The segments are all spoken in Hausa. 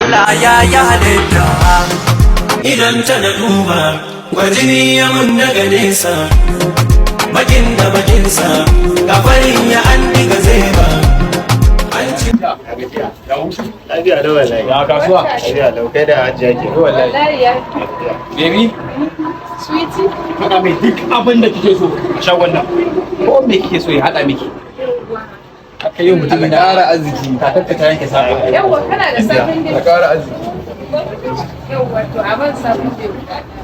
Allah ya yi halitta. Idan ta na duba, gwajini ya mun daga nesa, bakin da bakinsa, kafarin ya an diga zai ba. An ci. Lafiya lau wallahi. Ya kasuwa? Lafiya lau, kai da hajiya ke. Wallahi. Wallahi ya Baby, sweetie. Faɗa mai duk abin da kike so a shagon nan. Ko me kike so ya haɗa miki. Haka yau mutum Allah na ƙara arziki. Kakarka ta yanke sa'a. Yawwa, kana da sabon Allah dai. ƙara arziki. Yawwa, to a ban sabon dai guda ɗaya.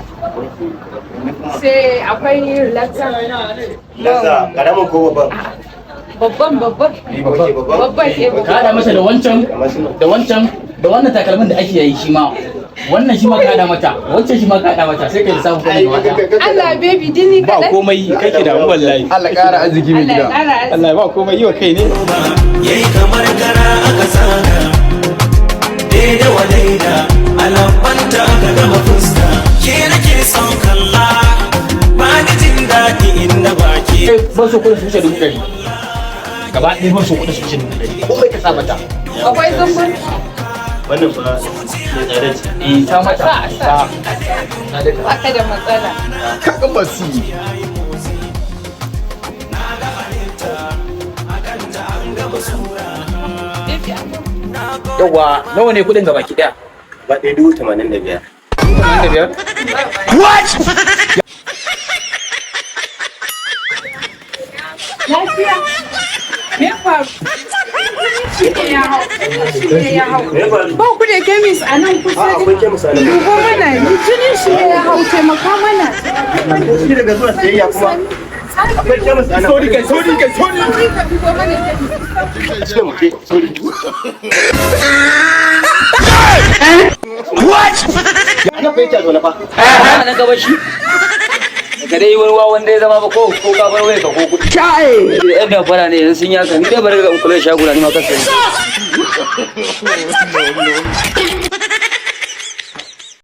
Sai akwai relaxer. Lasa, karamin ko babban? Babban, babban. Ok, babban. Babban, eh. Ka haɗa masa da wancan, Kamar su da wancan, da wannan takalmin da ake yayi shi ma. Wannan shi ma ka haɗa mata, wancan shi ma ka haɗa mata, sai ka lissafa kuɗin gaba ɗaya. Allah baby, dini Ba kaɗan. komai kake da wallahi. Allah ƙara arziki mai Allah ya gida. ƙara arziki. Allah ba komai, yi wa kai ne. Yayi kamar kara aka tsara daida wa daida, alambanta aka gama fuska. Ke nake son kalla, ba ni jin daɗi inda ba ke. Kai, ban so kuɗin su wuce 100,000. Gaba ɗaya ban so kuɗin su wuce 100,000. Komai ka sa mata. Akwai zumbun. Wannan fa mai tsada ce. Eh, sa mata. Sa, sa. Sa. Ba ka da matsala. Kaga basi. Na ga halitta akan ta an gama sura. Baby, an Yawwa, nawa ne kuɗin gaba ki ɗaya? Ba ɗaya 85,000. 85? What? Lafiya. Me ya faru? Shi ne ya hau. Shi ne ya hau. Me ya faru? Ba ku da kemis a nan kusa A ne? akwai kemis a nan. Dubo mana, jinin shi ne ya hau, taimaka mana. Shi daga zuwa sayayya kuma. Akwai kemis a nan. Sorry kai, sorry kai, sorry. Sauri ka dubo mana kemis. Ce mu je, sorry. What? Ana fa yake a zaune fa. Na gaba shi. Ka dai wani wawan dai zama ba ko ka bar waya ka ko kuɗi. Yan da fara ne yanzu sun yaka ni dai bari ga in kula da shaguna ni ma kansa.